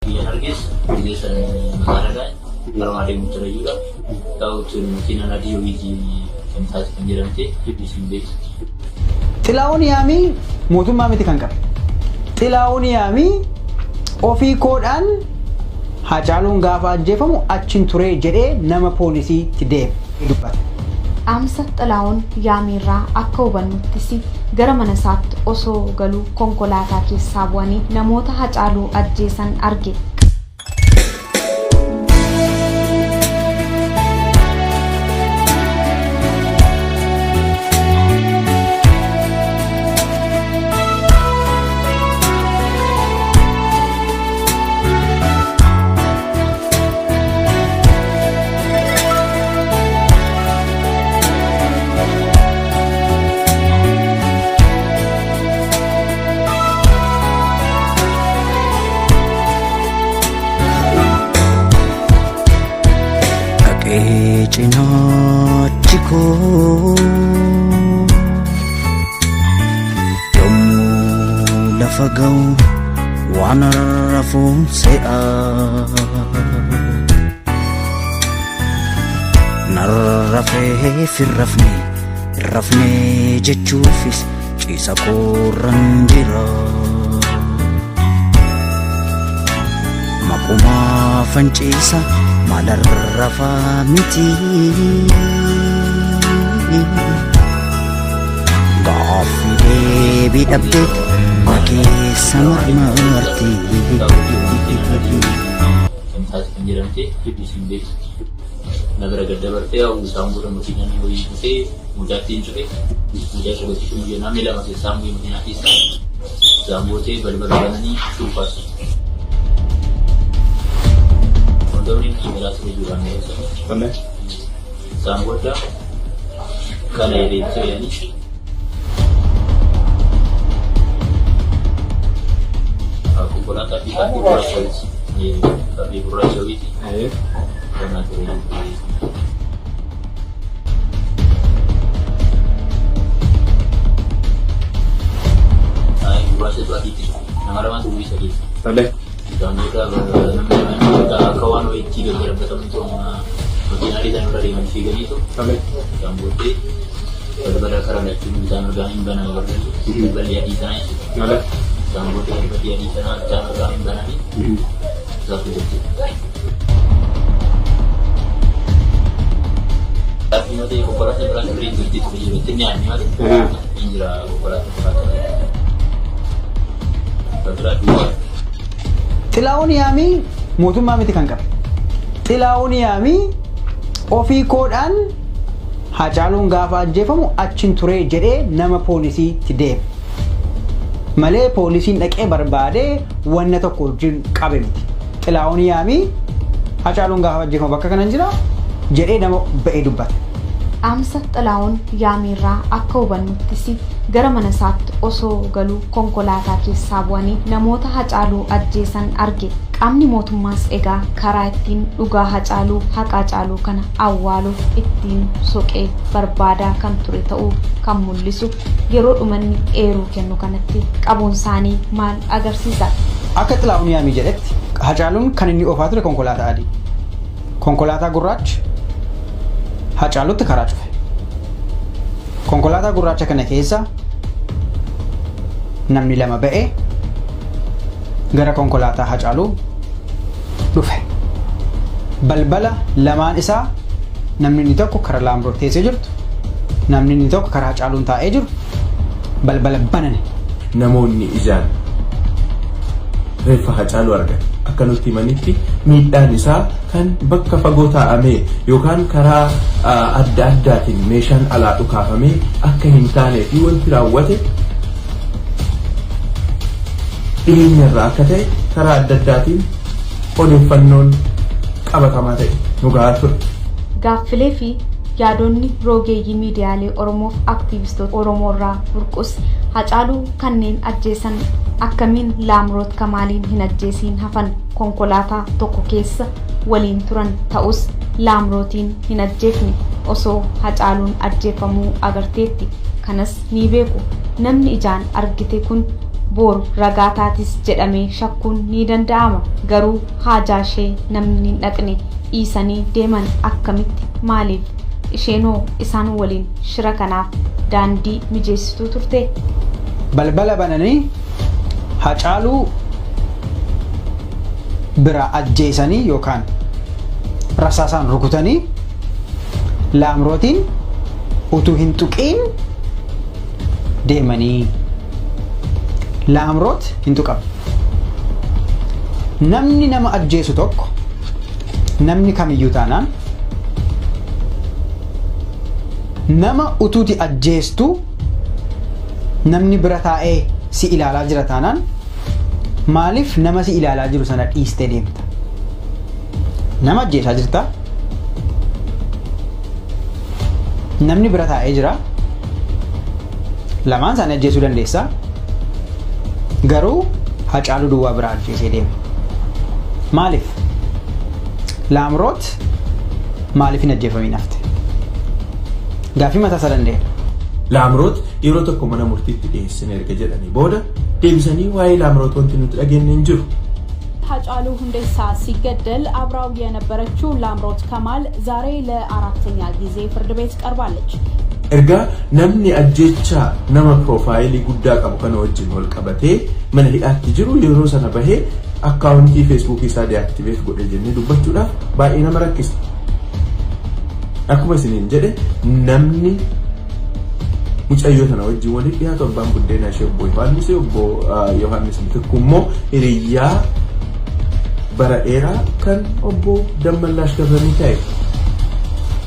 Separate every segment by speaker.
Speaker 1: Biyyan argees biyya sana magaalaadhaan karaa deemu ture jechuudha. Ta'utu makiinaan adii ho'iitii kan taasisan jedhamte isin beektu.
Speaker 2: Xilaa'oon Yaamii mootummaa miti kan qabe. Xilaa'oon Yaamii ofii koodhaan Hacaaluun gaafa ajjeefamu achiin ture jedhee nama poolisiitti deeme dubbate.
Speaker 3: Dhaamsa Xilaa'oon Yaamiirraa akka hubannuttis gara mana isaatti osoo galuu konkolaataa keessaa bu'anii namoota Hacaaluu ajjeesan arge.
Speaker 4: Dhaqee cinaachi koo yommuu lafa ga'u waan rafuun se'a. Narrafee firrafne rafne jechuufis ciisa koorran jira. Maqumaa fanciisa maalarrafaa miti. Gaaffii deebii dhabdeet na keessa marmarti.
Speaker 1: Kan taasisan jedhamte isin beektu. Na bira gad dabartee hawwu isaan booda makiinaan wayii dhufee mucaatti hin cufe. Mucaa tokkotti cufu namni lama keessaa bu'ee makiinaa keessa. Isaan bootee balbala bananii cuufaas. Wantoonni nuti biraa ture jiraan yeroo Isaan booda kana jedhee jedhanii konkolaataa fi kaardii gurraacha wayiiti. Kaardii gurraacha wayiiti. Kanaa ture jechuudha. Gurraacha adiitti nama lamatu bu'ii sadii. Isaan booda namni lama akka waan wayiitti gaggarabatamu ta'u makiinaa isaan irra deeman fiiganiitu. Isaan booddee balbala karaa lachuun isaan argaa hin baname balballi balballi adii sanaa jechuudha. Isaan booddee balballi adii sanaa isaan argaa hin baname gaafa jechuudha. Gaaffii malee konkolaataa biraan sirrii hin jirti ture jiru. Inni aanni malee hin jira konkolaataa. Biraa duwwaa.
Speaker 2: Xilaa'oon Yaamii mootummaa miti kan qabe. Xilaa'oon Yaamii ofii koodhaan Hacaaluun gaafa ajjeefamu achiin ture jedhee nama poolisiitti deeme. Malee poolisiin dhaqee barbaadee wanna tokko wajjin qabe miti. Xilaa'oon Yaamii Hacaaluun gaafa ajjeefamu bakka kanan jira jedhee nama ba'ee dubbate.
Speaker 3: Dhaamsa Xilaa'oon Yaamiirraa akka hubannuttis gara mana isaatti osoo galuu konkolaataa keessaa bu'anii namoota Hacaaluu ajjeesan arge. Qaamni mootummaas egaa karaa ittiin dhugaa Hacaaluu haqa Hacaaluu kana awwaaluuf ittiin soqee barbaadaa kan ture ta'uu kan mul'isu yeroo dhumanni eeruu kennu kanatti qabuun isaanii maal agarsiisa?
Speaker 2: Akka Xilaa'oon Yaamii jedhetti Hacaaluun kan inni oofaa ture konkolaataa adii. Konkolaataa gurraachi Hacaalutti karaa cufe. Konkolaataa gurraacha kana keessa namni lama ba'ee gara konkolaataa Hacaaluu dhufe. Balbala lamaan isaa namni inni tokko karaa Laamroot teessee jirtu, namni inni tokko karaa Hacaaluun taa'ee jiru balbala banane.
Speaker 5: Namoonni ijaan reeffa Hacaaluu argan akka nutti himanitti miidhaan isaa kan bakka fagoo taa'amee yookaan karaa adda addaatiin meeshaan alaa dhukaafamee akka hin taanee fi wanti raawwate dhiyeenyarraa akka ta'e karaa adda addaatiin odeeffannoon qabatamaa ta'e nu gahaa ture.
Speaker 3: Gaaffilee fi yaadonni roogeeyyii miidiyaalee Oromoof aktiivistoota Oromoorraa burqus Hacaaluu kanneen ajjeesan akkamiin Laamroot Kamaaliin hin ajjeesiin hafan konkolaataa tokko keessa waliin turan ta'us Laamrootiin hin ajjeefne osoo Hacaaluun ajjeefamuu agarteetti. Kanas ni beeku. Namni ijaan argite kun Boru ragaa taatis jedhamee shakkuun ni danda'ama. Garuu haajaa ishee namni hin dhaqne dhiisanii deeman akkamitti maaliif? Isheenoo isaan waliin shira kanaaf daandii mijeessituu turte?
Speaker 2: Balbala bananii Hacaaluu bira ajjeesanii yookaan rasaasaan rukutanii Laamrootiin utuu hin tuqiin deemanii Laamroot hin tuqamne. Namni nama ajjeesu tokko namni kamiyyuu taanaan nama utuuti ajjeestu namni bira taa'ee si ilaalaa jira taanaan maaliif nama si ilaalaa jiru sana dhiistee deemta? Nama ajjeesaa jirta. Namni bira taa'ee jira. Lamaan isaanii ajjeesuu dandeessa. Garuu Hacaaluu duwwaa biraa ajjeesee deema. Maaliif? Laamroot maaliif hin ajjeefamiin hafte? Gaaffii mataa isaa danda'edha.
Speaker 5: Laamroot yeroo tokko mana murtiitti dhiyeessine erga jedhanii booda deebisanii waa'ee Laamroot wanti nuti dhageenye hin jiru.
Speaker 6: ሃጫሉ ሁንዴሳ ሲገደል አብራው የነበረችው ላምሮት ከማል ዛሬ ለአራተኛ ጊዜ ፍርድ ቤት ቀርባለች።
Speaker 5: Erga namni ajjeechaa nama piroofaayilii guddaa qabu kana wajjin wal qabatee mana hidhaatti jiru yeroo sana bahee akkaawuntii feesbuukii isaa deactivate godhe jennee dubbachuudhaaf baay'ee nama rakkisa. Akkuma isiniin jedhe namni mucayyoo tana wajjin walitti dhiyaatu abbaan buddeenaa ishee obbo Yohaannis obbo Yohaannis Mitikkuu immoo hiriyyaa bara dheeraa kan obbo Dammallaash Gabramikaa'el.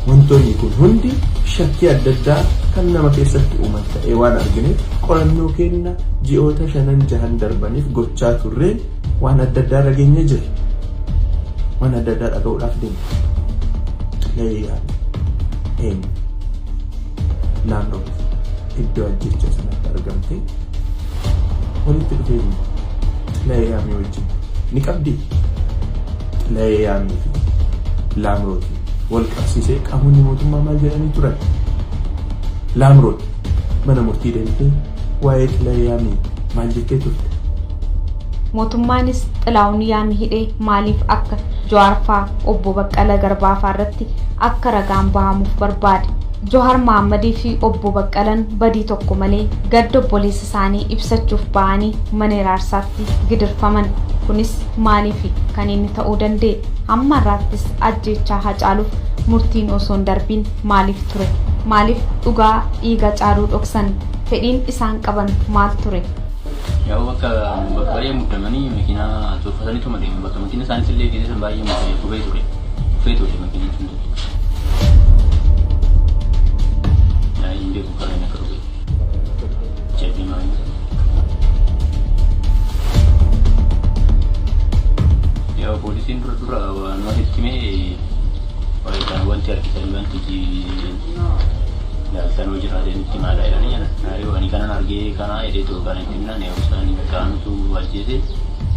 Speaker 5: Wantoonni kun hundi shakkii adda addaa kan nama keessatti uuman ta'ee waan argineef qorannoo keenya ji'oota shanan jahan darbaniif gochaa turreen waan adda addaa dhageenye jira. Waan adda addaa dhaga'uudhaaf deemna. Xilayyaan eenyu? Laamroot iddoo ajjecha sanatti argamte walitti dhufeenya Xilayyaamii wajjin ni qabdi. Xilayyaamii fi Laamrootiin wal qabsiisee qaamonni mootummaa maal jedhanii turan? Laamroot mana murtii deemtee waa'ee Xilayyaamii maal jettee turte?
Speaker 3: Mootummaanis Xilaawun Yaamii hidhee maaliif akka Jawaar faa obbo Baqqala Garbaa faa irratti akka ragaan bahamuuf barbaade? Johar Mahammadii fi obbo Baqqalan badii tokko malee gadda obboleessa isaanii ibsachuuf ba'anii mana hiraarsaatti gidirfaman. Kunis maaliifi kan inni ta'uu danda'e? Hamma har'aattis ajjeechaa Hacaaluuf murtiin osoo hin darbiin maaliif ture? Maaliif dhugaa dhiiga Hacaaluu dhoksan? Fedhiin isaan qaban maal ture?
Speaker 1: Yaa'u bakka bakka baay'ee muddamanii makiinaa tolfataniituma deeman bakka makiina isaanis illee keessa baay'ee muddamee kufee ture. Kufee ture makiinni sun. Yaa hin beeku karaa inni akka dhufe. Jabbii maali. Yaa'u poolisiin dura dura waan itti himee waa'ee kana wanti harkisanii wanti ilaaltan hoo jiraate nutti himaadha jedhanii jedhan. Ani kanan argee kana jedhee too kana itti himnaan yaa'u isaanii bakka anutu ajjeese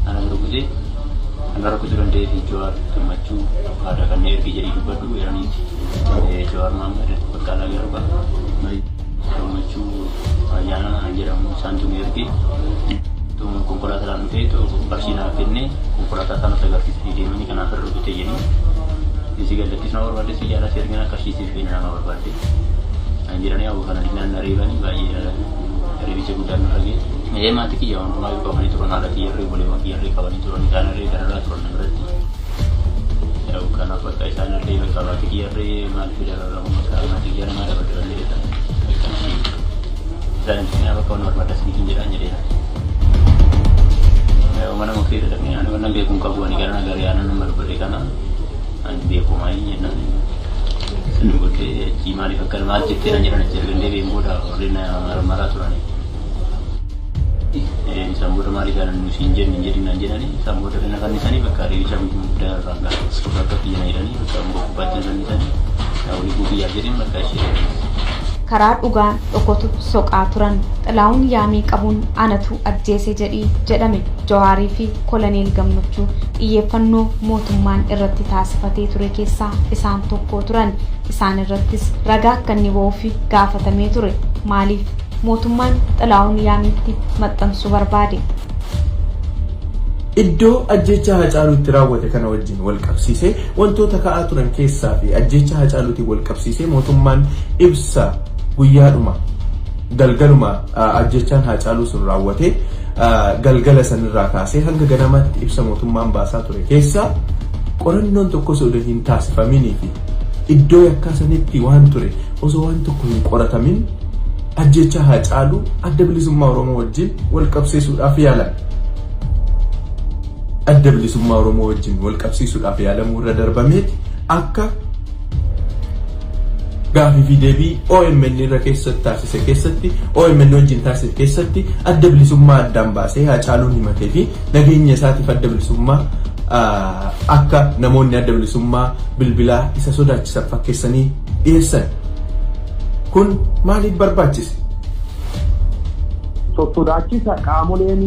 Speaker 1: ana rukute ana rukutuu danda'ee fi Jawaar Gammachuu haadha kan erge jedhii dubbadhu jedhaniiti. Jawaar Mahammad Baqqalaa Garbaa Gammachuu Ayyaanaa kan jedhamu isaantu nu erge. Konkolaataadhaan dhufee qarshii naaf kennee konkolaataa isaa nutti agarsiisanii deemanii kanaaf irra rukute jedhanii. Si gallattis nama barbaadde si jaalaa si ergina qarshii siif kenna nama barbaadde. Kan jedhanii hawwa kana dinnaan na reebanii baay'ee reebicha guddaan narra ga'e. Mee maatii kiyya hundumaa yoo qabanii turan haadha kiyyarree obboleewwan kiyyarree qabanii turan isaanirree dararaa turan na biratti. Kanaaf bakka isaanirree bakka maatii kiyyarree maaliif dararamu bakka maatii kiyya namaa dabadaban jedheeta. Bakka isaan ibsinaa bakka waan barbaaddas ni jedhaan jedheera. Mana murtii dhaqnee ani wannan beekuun qabu ani gara nagarii aanan nama dubbate kana ani beeku maayii jennaan. Isin booddee achii maaliif akka maal jettee nan jedhan achi erga deebi'een booda warreen maraa turani. Isaan booda maaliif aanan nu siin jenne hin jedhin naan jedhani isaan booda na fannisanii bakka reebicha guddaa irraan gahan bakka kiyya na jedhanii bakka gubbaatti na fannisanii walii kiyyaaf jedheen bakka ishee
Speaker 3: karaa dhugaan dhokotu soqaa turan. Xilaawun Yaamii qabuun anatu ajjeese jedhii jedhame Jawaarii fi Koloneel Gammachuu xiyyeeffannoo mootummaan irratti taasifatee ture keessaa isaan tokko turan. Isaan irrattis ragaa akka inni ba'uuf gaafatamee ture. Maaliif? mootummaan Xilaa'uun Yaamiitti maxxansuu barbaade?
Speaker 5: Iddoo ajjeechaa Hacaaluutti raawwate kana wajjin wal qabsiisee wantoota ka'aa turan keessaa fi ajjeechaa Hacaaluutiin wal qabsiisee mootummaan ibsa guyyaadhuma galgaluma ajjeechaan Hacaaluu sun raawwate galgala sanirraa kaasee hanga ganamaatti ibsa mootummaan baasaa ture keessaa, qorannoon tokko osoo hin taasifaminii fi iddoo yakkaa sanitti waan ture osoo waan tokko hin qoratamin ajjeechaa Hacaaluu Adda Bilisummaa Oromoo wajjin wal qabsiisuudhaaf yaalan. Adda Bilisummaa Oromoo wajjin wal qabsiisuudhaaf yaalamuu irra darbameeti akka gaafii fi deebii OMN irra keessatti taasise keessatti, OMN wajjin taasise keessatti, Adda Bilisummaa addaan baasee Hacaaluun himatee fi nageenya isaatiif Adda Bilisummaa akka namoonni Adda Bilisummaa bilbilaa isa sodaachisan fakkeessanii dhiyeessan. Kun maaliif barbaachise?
Speaker 7: Sodaachisa qaamoleen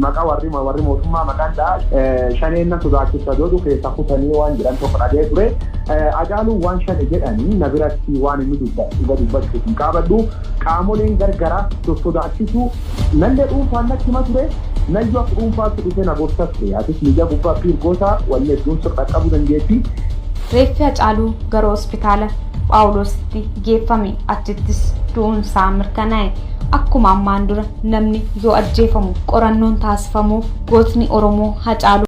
Speaker 7: maqaa warri mootummaa maqaan dha'a shaneen na sodaachisa jedhu keessa kutanii waan jedhan tokko dhagee ture. Hacaaluun waan shane jedhanii na biratti waan inni dhuga dubbachuuf hin qaabadhu. Qaamoleen gargaraa sosodaachisu nallee dhuunfaan natti hima ture. Nayyuu akka dhuunfaatti dhufe na gorsa ture. Atis miidiyaa gubbaa fi goota wanni hedduun sirra qaqqabuu dandeetti.
Speaker 3: Reeffi Hacaaluu gara hospitaala Phaawulositti geeffame, achittis du'uunsaa mirkanaa'e. Akkuma ammaan dura namni yoo ajjeefamu qorannoon taasifamuuf gootni Oromoo Hacaaluu